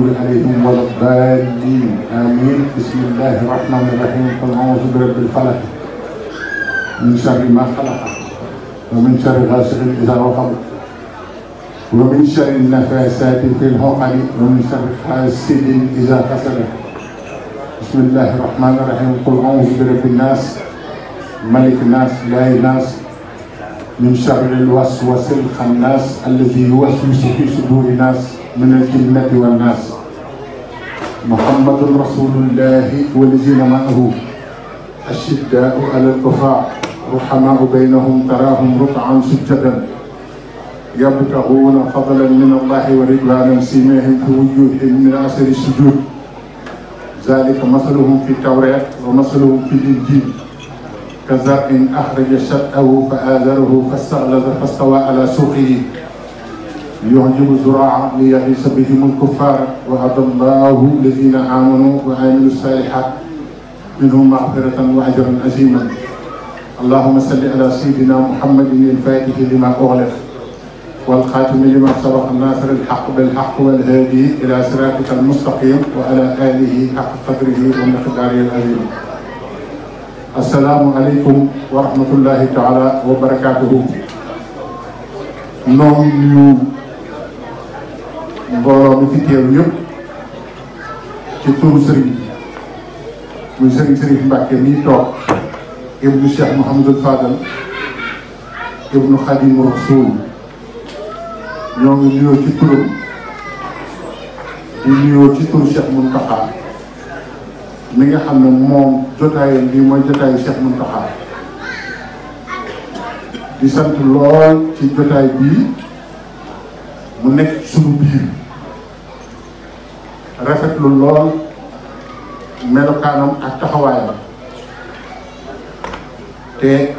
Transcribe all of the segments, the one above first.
عليهم ولا الضالين آمين. بسم الله الرحمن الرحيم. قل أعوذ برب الفلق من شر ما خلق ومن شر غاسق إذا وقب ومن شر النفاثات في العقد ومن شر حاسد إذا حسد. بسم الله الرحمن الرحيم. قل أعوذ برب الناس ملك الناس إله الناس من شر الوسواس الخناس الذي يوسوس في صدور الناس من الجنة والناس. محمد رسول الله والذين معه الشداء على الكفار رحماء بينهم تراهم ركعا سجدا يبتغون فضلا من الله ورضوانا سيماهم في وجوههم من اثر السجود ذلك مثلهم في التوراة ومثلهم في الإنجيل كزرع أخرج شطأه فآزره فاستغلظ فاستوى على سوقه يعجب الزراع ليغيظ بهم الكفار وعد الله الذين آمنوا وعملوا الصالحات منهم مغفرة وأجرا عظيما. اللهم صل على سيدنا محمد الفاتح لما أغلق والخاتم لما سبق الناصر الحق بالحق والهادي إلى صراطك المستقيم وعلى آله حق قدره ومقداره العظيم. السلام عليكم ورحمة الله تعالى وبركاته. نوم نيو mbooloo mi fi teew yëpp ci turu sëriñ muy sëriñ Mbacke mii toog ibnu Cheikh Mouhamadou Fadal ibnu Khadimu Rasul ñoo ngi nuyoo ci turam di nuyoo ci turu Cheikh Mountakha mi nga xam ne moom jotaayam bii mooy jotaayu Cheikh Mountakha di sant lool ci jotaay bii mu nekk suñu biir rafetlu lool melokaanam ak taxawaayam te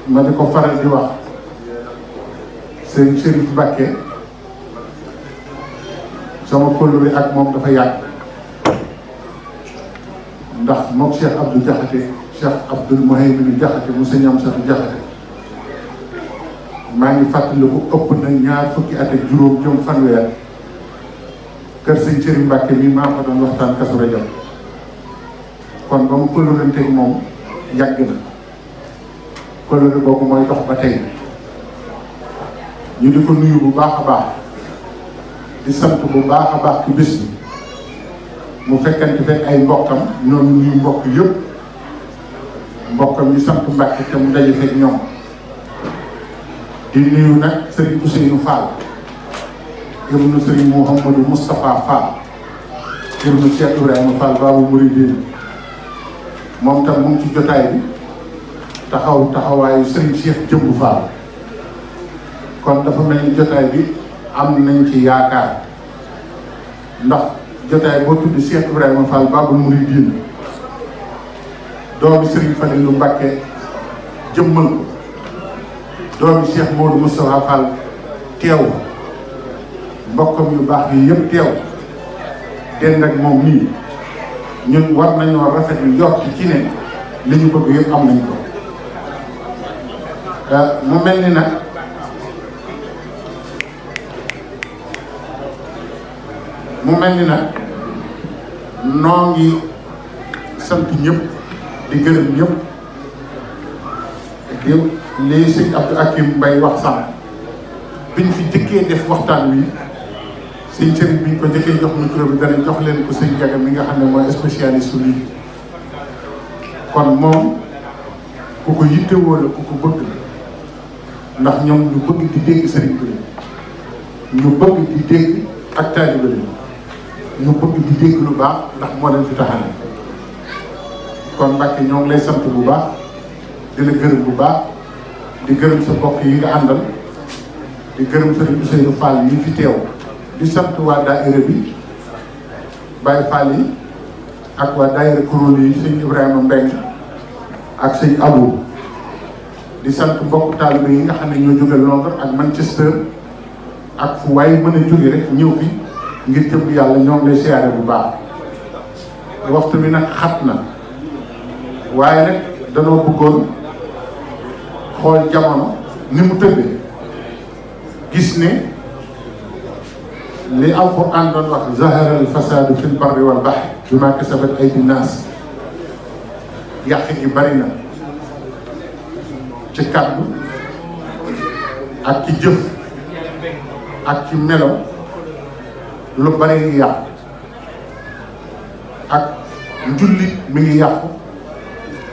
ma di ko faral di wax sëriñ Chérif Mbacke sama kóllëre ak moom dafa yàgg ndax moom Cheikh Abdou Diakhaté Cheikh Abdoul Mouhaymin Diakhaté mu sëñ Amsatou Diakhaté maa ngi fàttaliku ëpp na ñaar fukki at ak juróom jëm fanweer kër sëñ Chérif Mbacke mi maa ko doon waxtaan Kazu Rajab kon ba mu kóllëranteeg moom yàgg na kóllëre boobu mooy dox ba tey ñu di ko nuyu bu baax a baax di sant bu baax a baax ci bés bi mu fekkante fekk ay mbokkam ñoom nuyu mbokk yëpp mbokkam yi sant Mbacke te mu daje fekk ñoom di nuyu nag Serigne Ousseynou Fall ibnu Serigne Mouhamadou Moustapha Fall ibnu Cheikh Ibrahima Fall Babou Mouridine moom tam mu ngi ci jotaay bi taxawaayu Serigne Cheikh Jëmbu Fall kon dafa mel ni jotaay bi am nañ ci yaakaar ndax jotaay boo tudd Cheikh Ibrahima Fall Babou Mouridine doomi Serigne Fallilou Mbacke jëmmal ko doomi Cheikh Modou Moustapha Fall teew mbokkam yu baax yi yëpp teew dend ak moom nii ñun war nañoo rafet yu jot ci ne li ñu bëgg yëpp am nañ ko mu mel ni nag noo ngi sant ñëpp di gërëm ñëpp lii sëñ Abdou Akim Mbaye wax sànq biñ fi jëkkee def waxtaan wi sëñ Chérif biñ ko jëkkee jox micro bi dana jox leen ko sëñ Jaga mi nga xam ne mooy spécialiste su lii kon moom ku ko yittewoo la ku ko bëgg la ndax ñoom ñu bëgg di dégg sëriñ bi ñu bëgg di dégg ak taalibe la ñu bëgg di dégg lu baax ndax moo leen fi taxane kon Mbacke ñoo ngi lay sant bu baax di la gërëm bu baax di gërëm sa mbokk yi nga àndal di gërëm Serigne Ousseynou Fall yi fi teew di sant waa daayira bi Baye Fall yi ak waa daayira kuréel yi sëñ Ibrahima Mbeng ak sëñ Abou di sant mbokk taalibe yi nga xam ne ñoo jóge Londres ak Manchester ak fu waaye mën a jóge rek ñëw fi ngir jëm yàlla ñoo ngi lay siyaare bu baax waxtu bi nag xat na waaye nag danoo bëggoon xool jamono ni mu tëddee gis ne li alquran doon wax zahara al fasadu fil barri wal bahri bima kasabat aydi naas yàq gi bari na ci kàddu ak ci jëf ak ci melo lu bari ngi yàqu ak njullit mi ngi yàqu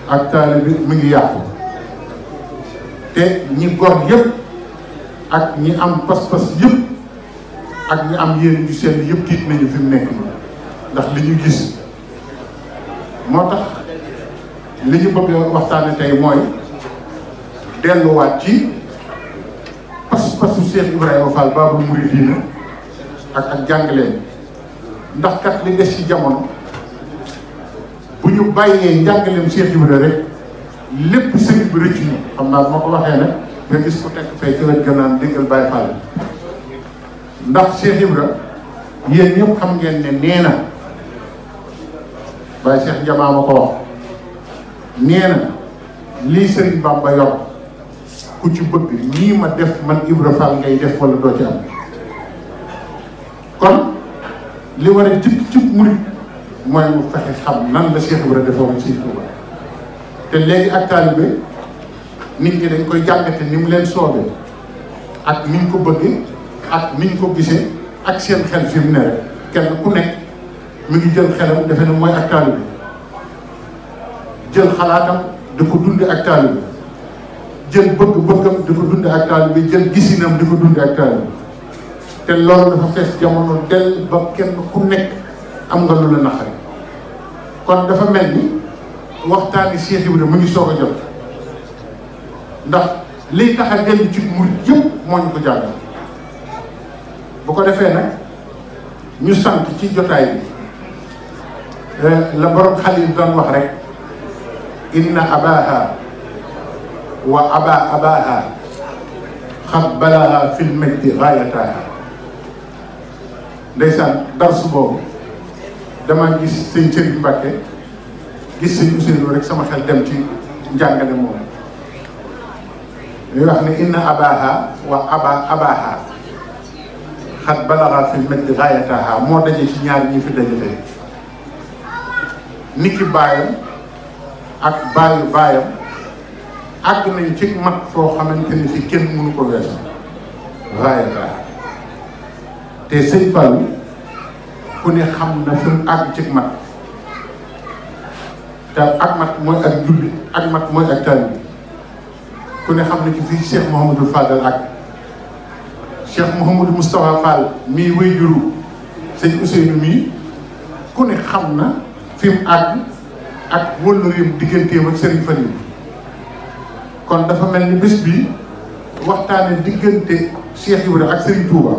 ak taalibe mi ngi yàqu te ñi gor yëpp ak ñi am pas-pas yëpp ak ñi am yéen ñu seen yëpp tiit nañu fi mu nekk nii ndax li ñu gis moo tax li ñu bëgg a waxtaane tey mooy delluwaat ci pas-pasu Cheikh Ibrahima Fall Babul Mouridina ak jàngaleen ndax kat li des ci jamono bu ñu bàyyee njàngaleem Cheikh Ibrahima rek lépp sëriñ bi rëcc ñu xam naa moo ko waxee nag nga gis ko tekk fay ci wet gannaan déggal Baye Fall ndax Cheikh Ibrahima yéen ñëpp xam ngeen ne nee na Baye Cheikh Jamaa ma ko wax nee na lii sëriñ Bamba yor ku ci bëgg nii ma def man Ibra Fall ngay def wala doo ci am kon li war a jëkk ci murid mooy mu fexe xam nan la Cheikh Ibra defoon ci Touba te léegi ak taalibe nit ñi dañ koy jàngate ni mu leen soobee ak ni ñu ko bëggee ak ni ñu ko gisee ak seen xel fi mu ne rek kenn ku nekk mi ngi jël xelam defe ne mooy ak taalibe jël xalaatam di ko dunde ak taalibe jël bëgg-bëggam di ko dunde ak taalibe jël gisinam di ko dunde ak taalibe te loolu dafa fees jamono del ba kenn ku nekk am nga lu la naqari kon dafa mel ni waxtaani Cheikh Ibrahima mu ngi soog a jot ndax liy tax a dellu ci murid yëpp moo ñu ko jàngal bu ko defee nag ñu sant ci jotaay bi la borom Xalil doon wax rek inna abaha wa abaha xat balaha fil majdi gaayataha ndeysaan darsu boobu dama gis sëñ Sëriñ Mbàkke gis sëñ Ousseynou rek sama xel dem ci njàngale moom ñuy wax ne inna abaha wa abaha xat balaxa fil majdi gaayataha moo daje ci ñaar ñi fi daje tey niki baayam ak baayu baayam àgg nañ ci mat foo xamante ni fi kenn mënu ko weesu gaayataha te sëñ Fallu ku ne xam na fi mu àgg ci mat te ak mat mooy ak julli ak mat mooy ak taalibe ku ne xam ne ci fii Cheikh Mouhamadou Fadal ak Cheikh Mouhamadou Moustapha Fall mii wéy juru sëñ Ousseynou mii ku ne xam na fi mu àgg ak wëllëreem digganteem ak Serigne Fall kon dafa mel ni bés bi waxtaane diggante Cheikh Ibrahima ak Serigne Touba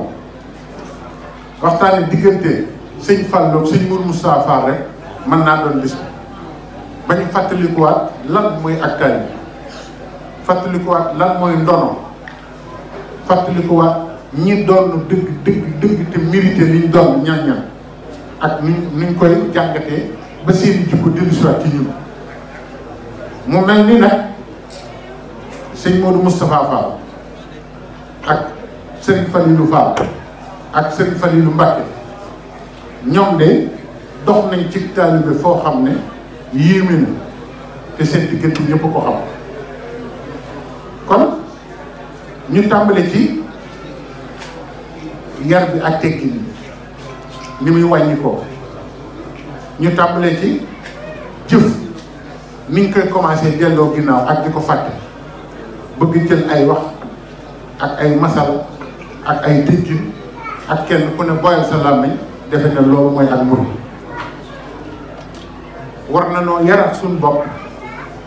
waxtaane diggante sëñ Fall ak sëñ Mour Moustapha Fall rek mën naa doon bés bi ba ñu fàttalikuwaat lan mooy ak taalibe fàttalikuwaat lan mooy ndono fàttalikuwaat ñi doon dëgg te mérité liñ doon ñan ak nuñ koy jàngatee ba seeni jikko dellusiwaat ci ñun mu mel ni nag sëñ Modou Moustapha Fall ak Serigne Falilou Fall ak Serigne Falilou Mbacké ñoom de dox nañ ci taalibe foo xam ne yéeme na te seen diggante ñëpp ko xam kon ñu tàmbale ci yar bi ak teggin ni muy wàññi ko ñu tàmbale ci jëf ni ñu koy commencé delloo ginnaaw ak di ko fàtte bëgg jël ay wax ak ay masal ak ay teggin ak kenn ku ne boyal sa làmmiñ defe ne loolu mooy ak murid war na noo yaraat suñu bopp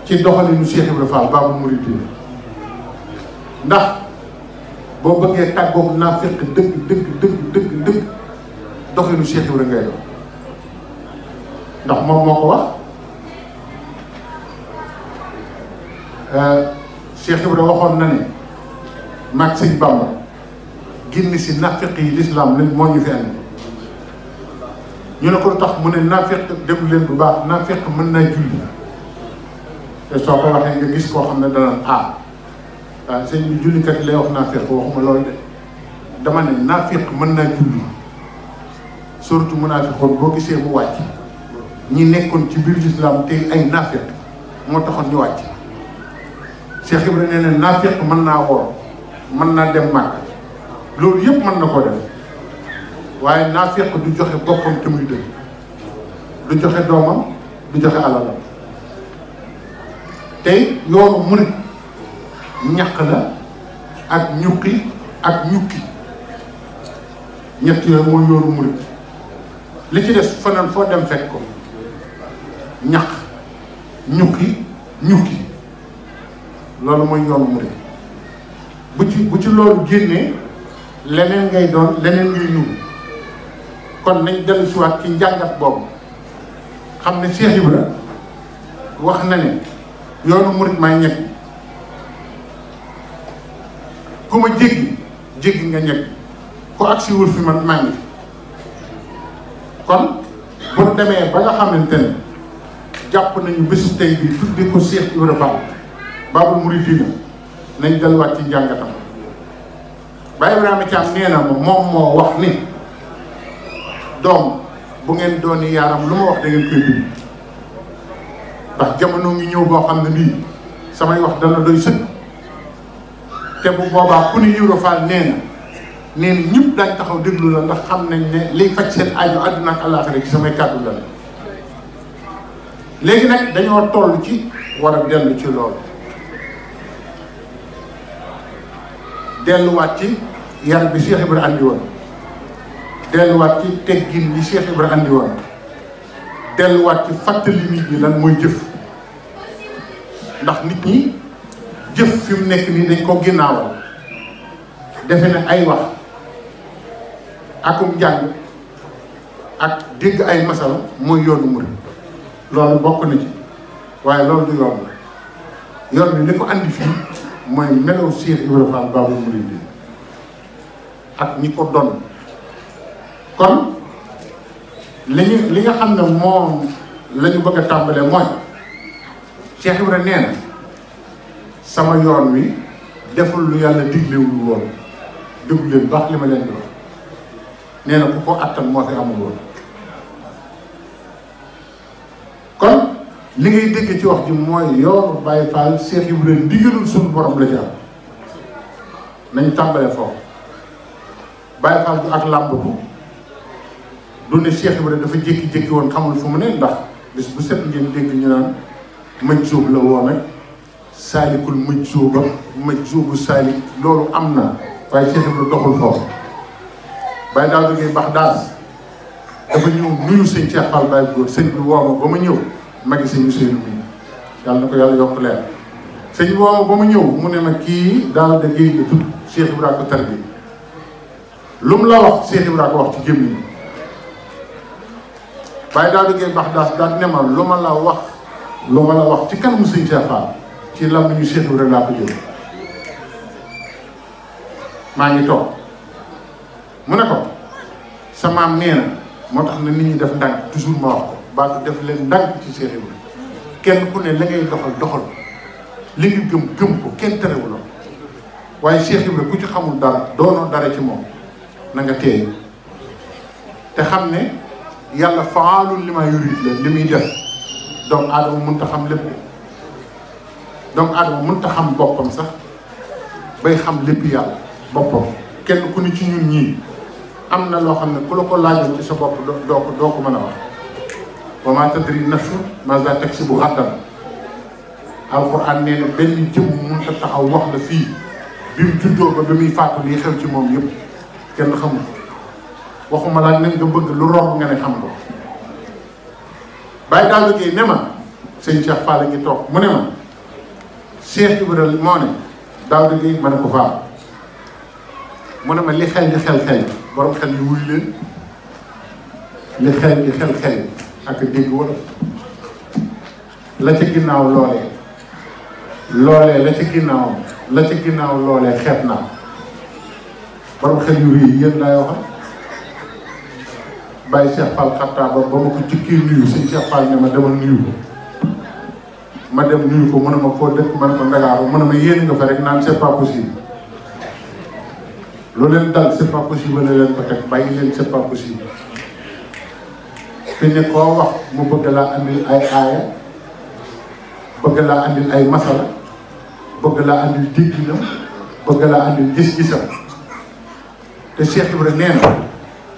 ci doxalinu Cheikh Ibrahima Fall Babul Mouridina ndax boo bëggee tàggoog naa fekk dëgg doxalinu Cheikh Ibrahima ngay dox ndax moom moo ko wax Cheikh Ibrahima waxoon na ne maag sëñ Bamba génn si nafiq yi l'islam leen moo ñu fi andi ñu ne ko lu tax mu ne nafiq dem leen bu baax nafiq mën naa julli te soo ko waxee nga gis koo xam ne dana waaw sëñ bi jullikat lay wax nafiq waxuma loolu de dama ne nafiq mën naa julli suratu munaafiqoon boo gisee mu wàcc ñi nekkoon ci biir lislaam te ay naafiq moo taxoon ñu wàcc. Cheikh Ibrahima nee na naafiq mën naa woor mën naa dem màkk loolu yëpp mën na ko def waaye naafiq du joxe boppam te muy dëgg du joxe doomam du joxe alalam. tey yoonu murit ñaq la ak ñuqi ak ñukki ñett yooyu mooy yoonu murit li ci des fanaan foo dem fekk ko ñaq ñukki ñukki loolu mooy yoonu murit bu ci loolu génnee leneen ngay doon leneen ngay ñuul kon nañ dellu si waat ci njàngat boobu xam ne Cheikh Ibra wax na ne yoonu murit may ñekk ku ma jéggi nga ñekk ku agsi wul fi man maa ngi fi kon bu demee ba nga xamante ne jàpp nañu bésu tey bi tudde ko Cheikh Ibra Fall Baabul Muridiina nañ delluwaat ci njàngatam Baye Ibrahima Thiam nee na moom moo wax ni doom bu ngeen dooni yaaram lu ma wax da ngeen koy bind ndax jamono ngi ñëw boo xam ne bii samay wax dana doy sëkk te bu boobaa ku ni Ibra Fall nee na ñëpp daañ taxaw déglu la ndax xam nañ ne liy faj seen aajo àdduna ak àllaaxira ci samay kàddu la léegi nag dañoo toll ci war a dellu ci loolu delluwaat ci yar bi Cheikh Ibra andi woon delluwaat ci teggin bi Cheikh Ibra andi woon delluwaat ci fàttali nit ñi lan mooy jëf ndax nit ñi jëf fi mu nekk nii dañ ko ginnaawal defe ne ay wax akum njàng ak dégg ay masala mooy yoonu murid loolu bokk na ci waaye loolu du yoon bi li ko andi fii mooy melaw Cheikh Ibra Fall Baabul Muridiina ak ñi ko doon kon li nga xam ne moom la ñu bëgg a tàmbalee mooy Cheikh Ibra nee na sama yoon wi deful lu yàlla diglewul woon déglu leen baax li ma leen di wax nee na ku ko attan moo fi amul woon kon li ngay dégg ci wax ji mooy yoonu Baye Fall Cheikh Ibra ndigalul suñu borom la ci am nañ tàmbalee foofu Baye Fall du ak làmbatu du ne Cheikh Ibra dafa jékki-jékki woon xamul fu mu ne ndax bis bu set ngeen dégg ñu naan mëj sóob la woon ak saalikul mëj sóoba mëj sóobu saalik loolu am na waaye Cheikh Ibra doxul foofu Baye daal jógee bax daas dafa ñëw nuyu sëñ Cheikh Fall Baye góor sëñ bi woo ma ba ma ñëw magi sëñ Ousseynou bi yàlla na ko yàlla yokk leer sëñ bi woo ma ba ma ñëw mu ne ma kii daal da géey la tudd Cheikh Ibra ko tar bi lu mu la wax Cheikh Ibra ko wax ci jëmm yi Baye daal jógee bax daas daal ne ma lu ma la wax ci kanamu sëñ Cheikh Fall ci lam ñu Cheikh Ibra laa ko jël maa ngi toog mu ne ko sa maam nee na moo tax na nit ñi def ndànk toujours ma wax ko baatu def leen ndànk ci Cheikh Ibra kenn ku ne la ngay doxal li nga gëm ko kenn terewuloo waaye Cheikh Ibra ku ci xamul dara doonoo dara ci moom na nga teey te xam ne yàlla faalul li ma yurit la li muy def doomu aadama mënut a xam lépp doomu aadama mënut a xam boppam sax bay xam lépp yàlla boppam kenn ku ne ci ñun ñii am na loo xam ne ku la ko laajoon ci sa bopp doo ko mën a wax wa maa tadri nafsun maaza taksibu ghadan alxuraan nee na benn jëm mënut a taxaw wax la fii bi mu juddoo ba muy faatu lii xew ci moom yëpp kenn xamul waxuma laa ne nga bëgg lu romb nga ne xam ko bàyyi daal liggéey ne ma sëñ Cheikh Fall ngi toog mu ne ma Cheikh Ibra moo ne daaw liggéey ma ne ko faam mu ne ma li xel di xel borom xel yi wuy leen li xel di xel ak dégg wala la ca ginnaaw loolee la ca ginnaaw loolee xeet naa borom xel yu rëy yéen laay waxal bàyyi Cheikh Fall xattaa ba ma ko jëkkee nuyu sëñ Cheikh Fall ne ma demal nuyu ko ma dem nuyu ko mu ne ma foo dëkk ma ne ko Ndakaaru mu ne ma yéen nga fa rek naan c'est pas possible loolu leen dal c'est pas possible la leen ko teg bàyyi leen c'est pas possible fi ne koo wax mu bëgg laa andil ay aaya bëgg laa andil ay masala bëgg laa andil dégginam bëgg laa andil gis-gisam te Cheikh Ibra nee na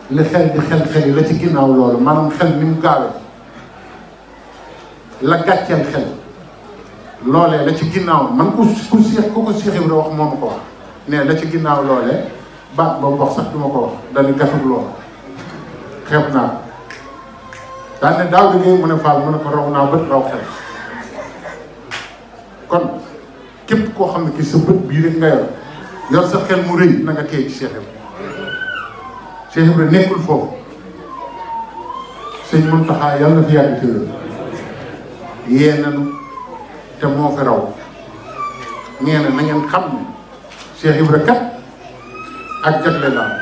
li xel di xel yi la ci ginnaaw loolu maanaam xel ni mu gaawee la gàcceel xel loolee la ci ginnaaw man ku ko Cheikh Ibra wax moo ma ko wax ne la ci ginnaaw loolee baat boobu wax sax du ma ko wax dañu gàttul loolu xeeb naa ko daan ne daaw liggéey mu ne Fall mu ne ko raw naa bët raw xel kon képp koo xam ne ki sa bët bii rek nga yor sa xel mu rëy na nga téye ci Cheikh Ibra Cheikh Ibra nekkul foofu sëñ Muntaxa yàlla na fi yàgg tëral yee nañu te moo fi raw nee na na ngeen xam ne Cheikh Ibra kat ak jagle daal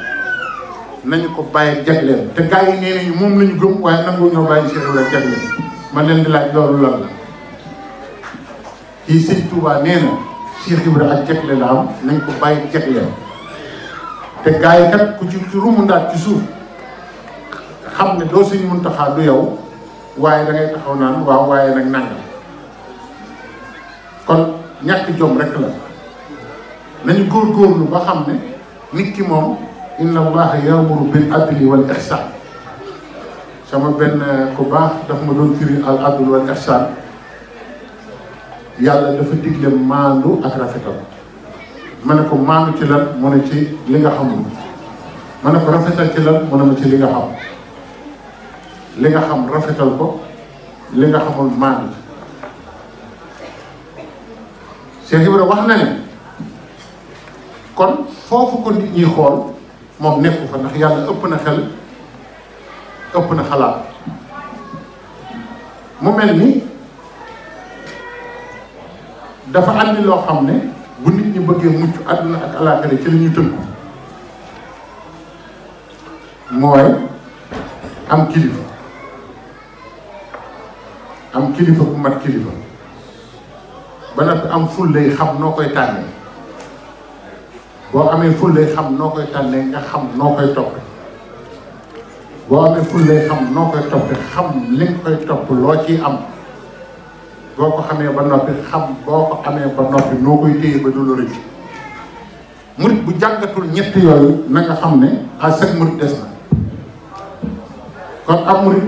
nañu ko bàyyi jagleel te gars yi nee nañu moom lañu gëm waaye nangu ñoo bàyyi Cheikh Ibra jagleel ma leen di laaj loolu lan la kii sëñ Touba nee na Cheikh Ibra ak jagle la am nañ ko bàyyi jagleel te gars yi kat ku ci rumundaat ci suuf xam ne doo sëñ Muntaxa du yow waaye da ngay taxaw naan waaw waaye nag nangam kon ñàkk jom rek la nañu góorgóorlu ba xam ne nit ki moom inna allaha ya'muru bil adli wal ihsan sama benn ku baax daf ma doon firi al adl wal ihsan yàlla dafa digle maandu ak rafetal ma ne ko maandu ci lan mu ne ci li nga xamul ma ne ko rafetal ci lan mu ne ma ci li nga xam li nga xam rafetal ko li nga xamul maandu Cheikh Ibra wax na ne kon foofu ko nit ñi xool moom nekku fa ndax yàlla ëpp na xel ëpp na xalaat mu mel ni dafa andi loo xam ne bu nit ñi bëggee mucc àdduna ak alaaxira ci la ñuy tënku mooy am kilifa bu mat kilifa ba noppi am fullay xam noo koy tànnee boo amee fullay xam noo koy tànnee nga xam noo koy toppe boo amee fullay xam noo koy toppe xam li nga koy topp loo ciy am boo ko xamee ba noppi xam boo ko amee ba noppi noo koy téye ba du la rëcc murit bu jàngatul ñett yooyu na nga xam ne à chaque murit des na kon am murit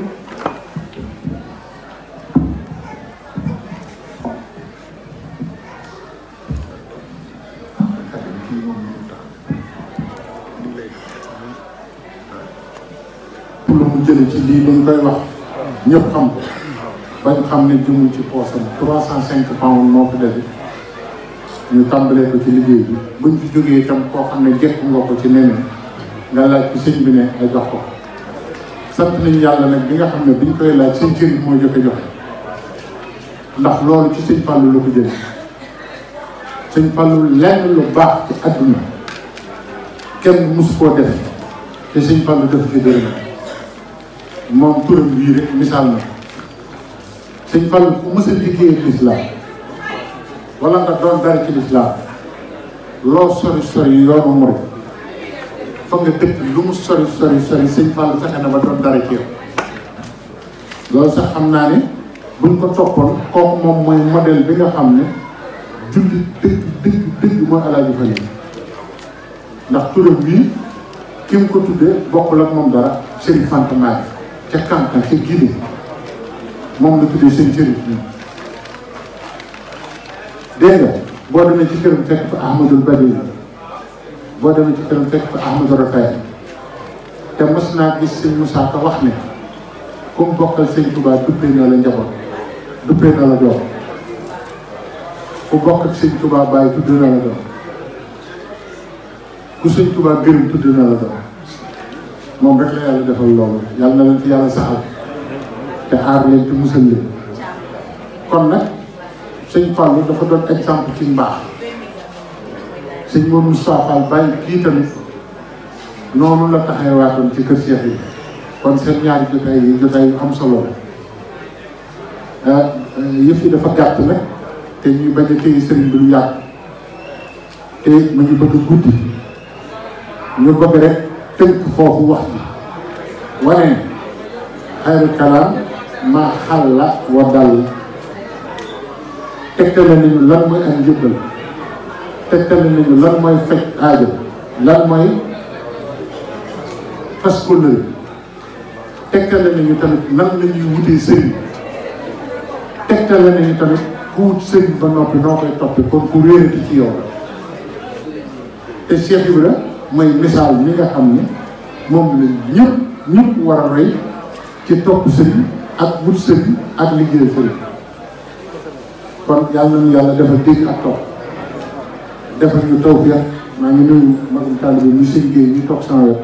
lu mu jële ci lii dañ koy wax ñëpp xam ko bañ xam ne jëmul ci poosam 305 pounds moo fi defe ñu tàmbalee ko ci liggéey bi buñ fi jógee itam koo xam ne jekk nga ko ci neneen nga laaj ci sëñ bi ne ay jox ko sant nañu yàlla nag bi nga xam ne biñ koy laaj sëñ cër bi moo joxe ndax loolu ci sëñ Fallou la ko jële sëñ Fallou lenn lu baax ci àdduna kenn mus koo def te sëñ Fallou def ci dërëm moom turam bii rek misaal na sëñ Fallou ku mës a liggéeyal lislaam wala nga doon dara ci lislaam loo sori sori yoonu murid fa nga dëkk lu mu sori sëñ Fallou fexe na ba doon dara ci yow loolu sax xam naa ne buñ ko toppoon kooku moom mooy modèle bi nga xam ne julli dëgg mooy Alaaji Fall ndax turam bii ki mu ko tuddee bokkul ak moom dara Chérif Fanta Madi ca Kankan ca Guinée moom la tuddee seen Chérif bi dégg nga boo demee ci këram fekk fa Ahmadul Badi boo demee ci këram fekk fa Ahmadou Rafaay te mos naa gis sëñ Moussa Ka wax ne comme bokkal sëñ Touba duppee na la njaboot duppee na la doom ku bokk ak sëñ Touba bàyyi tudd na la doom ku sëñ Touba gërëm tudd na la doom moom rek la yàlla defal loolu yàlla na leen fi yàlla saxal te aar leen te musal leen kon nag sëñ Fallou dafa doon exemple ci mbaax sëñ Mourou Moustapha Fall bàyyi kii tamit noonu la taxawaatoon ci kër Cheikh yi kon seen ñaari jotaay yu am solo la yëf yi dafa gàtt nag te ñuy bañ a téye sëriñ bi lu yàgg te mu ngi bëgg guddi ñu bëgg rek tënk foofu wax bi wane xayru kalaam maa xalla wa dal tegtale nañu lan mooy ak njëbbal tegtale nañu lan mooy faj aajo lan mooy fas kóllëre tegtale nañu tamit lan la ñuy wutee sëriñ tegtale nañu tamit ku wut sëriñ ba noppi noo koy toppi kon ku réerati ci yow te Cheikh Ibra mooy misaal mi nga xam ne moom la ñëpp war a roy ci topp sëriñ ak wut sëriñ ak liggéey sëriñ kon yàlla nañu yàlla defal dégg ak topp defal ñu tawfeex maa ngi nuyu magum taalibe ñu sëñ Gueye ñu toog sama wet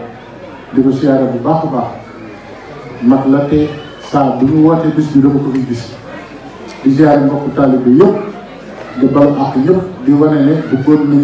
di ko siyaare bu baax a baax mag la te saa bu ñu wootee bis bi dama ko fi gis di siyaare mbokku taalibe yëpp di balu ak ñëpp di wane ne bu góor nañu